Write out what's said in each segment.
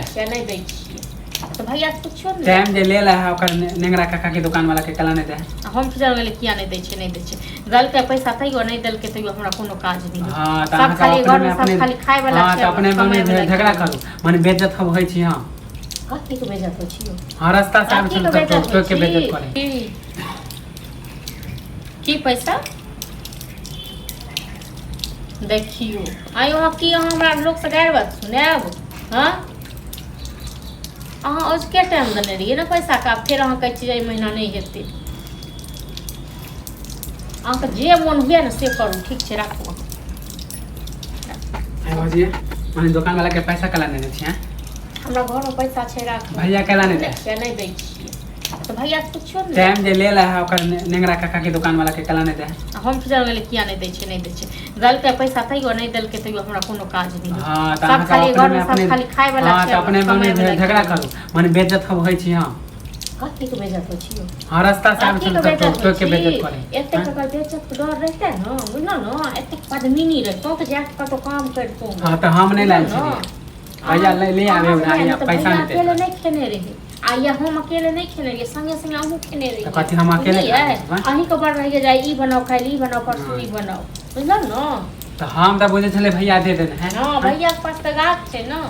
किया नहि दै छियै तऽ भैया से पुछियौ ने। टाइम जे ले ला है ओकर नेंगरा काका के दुकान वाला के कला नहीं दे। हम की जान गेलियै किया नहि दै छै, नहि दै छै। देलकै पैसा तैयो, नहि देलकै तैयो, हमरा कोनो काज नहि। हाँ तऽ सब अहाँके खाली अपने घरमे में सब अपने खाली खाय वाला हाँ छै, तऽ अपने कमाय में वाला झगड़ा छै। करू, माने बेइज्जत हम होइ छी हम। कथी के बेइज्जत होइ छी यौ? हाँ, रास्ता से आबै कथी छलहुँ के तऽ बेइज्जत टोक होइ टोक के छी? बेइज्जत करै। की पैसा देखियौ आइ अहाँ की अहाँ हमरा लोकसँ गारि बात सुनायब? हँ, अहाँ अजुके टाइम देने रहियै ने पैसाके, आब फेर अहाँ कहै छियै जे एहि महीना नहि हेतै। अहाँके जे मोन हुए ने से करू। ठीक छै, राखू अहाँ। आइ भौजी, माने दोकान वाला के पैसा कला नेने छियै? हमरा घरमे पैसा छै, राखू। भैया केला नहि दे। किया नहि दै छियै तऽ भैया से पुछियौ ने। टाइम जे ले ला है ओकर नेंगरा काका के दुकान वाला के कला नहीं दे। हम की जान गेलियै किया नहि दै छै, नहि दै छै। देलकै पैसा तैयो, नहि देलकै तैयो, हमरा कोनो काज नहि। हाँ तऽ सब अहाँके खाली अपने घरमे में सब अपने खाली खाय वाला हाँ छै, तऽ अपने कमाय में वाला झगड़ा छै। करू, माने बेइज्जत हम होइ छी हम। कथी के बेइज्जत होइ छी यौ? हाँ, रास्ता से आबै कथी के छलहुँ तऽ बेइज्जत टोक होइ टोक के छी? बेइज्जत करै। एतेक हाँ? अगर बेइज्जत के डर रहितै ने, बुझलहुँ ने, एतेक पद्मिनी रहितहुँ तऽ जाके कतहु काम करितहुँ। हाँ तऽ हम नहि लायल बुझलहुँ ने? छलियै भैया, ले ले आबे अहाँ उधारी नहि आ तऽ पैसा भैया नहि अकेले देत। नहि खेने रही आ या हम अकेले नहि खेने रहियै, संगे संगे अहूँ खेने रहियै। तऽ कथी हम अकेले बुझलियै? खा लेबै? अहीँके बड़ रहियै जे ई बनाउ काल्हि, ई बनाउ परसू, ई बनाउ, बुझलहुँ ने? तऽ हम तऽ बुझै छलियै भैया दे देने है। हँ, भैयाके पास तऽ गाछ छै ने,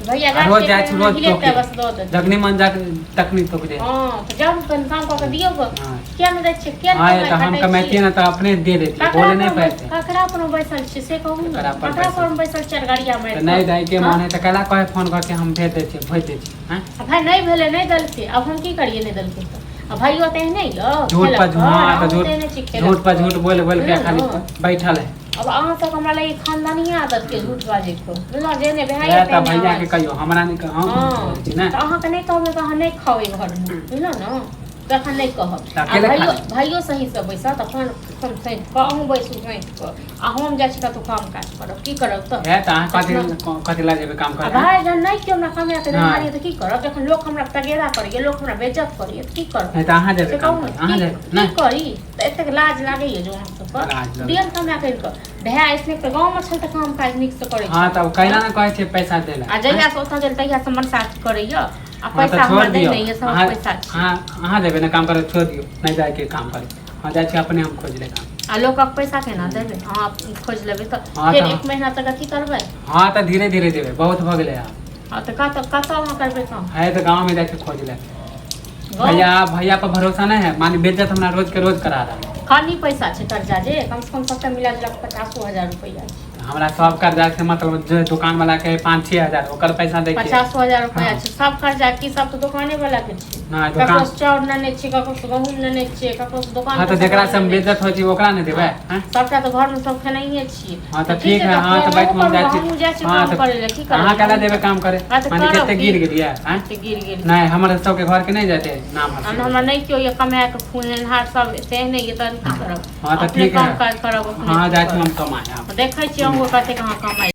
भैया आ गाछ रोज के जाइ छी, रोज हिलेतै टोके। बस दऽ देतै। जखनी मन जा तखनी टोक दे। हँ, तऽ जाउ ने तहन काम कऽ के दियौ गऽ। हाँ। किया नहि दै छियै? किया हाँ, नहि तऽ हम कमाइ खटै कमैतियै छियै? ने तऽ अपने दे देतियै, ककरा बोले नहि पर पैते। ककरा पर बैसल छियै से कहू ने। ककरा पर ककरा बैसल पर बैसल छियै गाड़िया मारि तऽ कऽ? नहि दैके हँ? मन है तऽ कैला कहे फोन करके हम भेज दै छियै, भेज दै छियै, आँय? आ भाय नहि भेलै, नहि देलकै, आब हम की करियै? नहि देलकै तऽ आ भाइयो तऽ एहने यऽ झूठ पर खेलक झूठ, हाँ तऽ अहूँ झूठ तऽ एहने छी खेलक। झूठ पर झूठ बोलि बोलि के बुझलहुँ खाली ने? बैठल है। अब अहाँ सब हमरा लगे खानदानी आदत के झूठ बाजै के, बुझलहुँ? जेहने भए इएह तऽ तेहने भैया के अहाँ। कहियौ, हमरा नहि कह, हम झूठ हँ बोलै छी ने? तऽ अहाँके नहि कहबै तऽ अहाँ नहि खाउ एहि घरमे, बुझलहुँ ने? तखन नहि कहब। तऽ आ अकेले खा भाइयो लेब। भाइयो सहीसँ बैसत अपन सैंत कऽ, अहूँ बैसू सैंत कऽ, आ हम जाइ छी कतहु काम काज करब। की करब तऽ? इएह तऽ अहाँ कथी एतना- कथी लए जेबै काम आ करे? भाय, जहन नहि केओ हमरा कमाए के नहि। देनिहार यऽ तऽ की करब? जखन लोक हमरा तगेदा करैए, लोक हमरा बेइज्जत करैए, तऽ की करब? नहि तऽ अहाँ जेबै से काम कहू ने। करे, अहाँ की जेबै की नहि करी तऽ? एतेक लाज लागैए जो अहाँ सबके लाज लगैए। दिअ ने कमाए करि कऽ। भाय ऐसने तऽ गाँवमे छल तऽ काम काज नीकसँ करै हाँ छल। तब कैला ने कहै छै पैसा दै लए? आ जहियासँ ओतऽ गेल तहियासँ मनसा करैए आ हाँ तऽ पैसा छोड़ हमरा दै दियौ। नहि यऽ, अहाँ सबक पैसा छै। अहाँ अहाँ जेबै ने काम करे? छोड़ दियौ, नहि जाइके काम करे। हाँ, जाइ छी अपने, हम खोजि ले काम। आ लोकक पैसा केना देबै? अहाँ खोजि लेबै तऽ हाँ फेर तऽ एक महीना तक अथी करबै। हाँ तऽ धीरे धीरे देबै, बहुत भऽ गेलै आब। हँ तऽ कतऽ कतऽ अहाँ करबै काम? है तऽ गाँवमे जाइ छी खोज ले। गाँव भैया, भैया पर भरोसा नहि है, माने बेइज्जत हमरा रोज के रोज करा रहा है। खाली पैसा छै कर्जा जे कमसँ कम सबटा मिला जुला कऽ 50,000 रुपैआ छै। हमरा सब कर्जा से मतलब जे दुकान वाला के 5-6 हजार, ओकर पैसा दै के। 50,000 रुपैआ हाँ। छै सब कर्जा। की सब तऽ दोकाने वाला के छै। नहि, दोकान ककरो से चाउर नेने छियै, ककरो से गहूँम नेने छियै, ककरो से दोकान हाँ के तऽ जेकरा सामान से हम नेने बेइज्जत होइ छी ओकरा नहि देबै? छियै। आँय? सबटा तऽ घरमे सब खेनाइए छियै। हाँ तऽ ठीक छै है। तऽ हाँ तऽ फेर बैठ, अहूँ हम करू, जाइ छी। हमहूँ जाइ छी हाँ काम तऽ करै लए। की करबै? अहाँ कैला जेबै काम करे? हाँ तऽ माने करब कते की? गिर गेलियै? आँय? कते गिर गेलियै? नहि, हमर सबके घरके नहि जेतै नाम हम हमरा नहि केओ यऽ कमाए कऽ खुएनिहार, सब तेहने यऽ, तहन की करब? हाँ तऽ अपने ठीक काम है। काज करब, अपने हाँ, अथी जाइ छी करब। हम कमाए आब। देखै छियै अहूँ कतेक अहाँ कमाइ।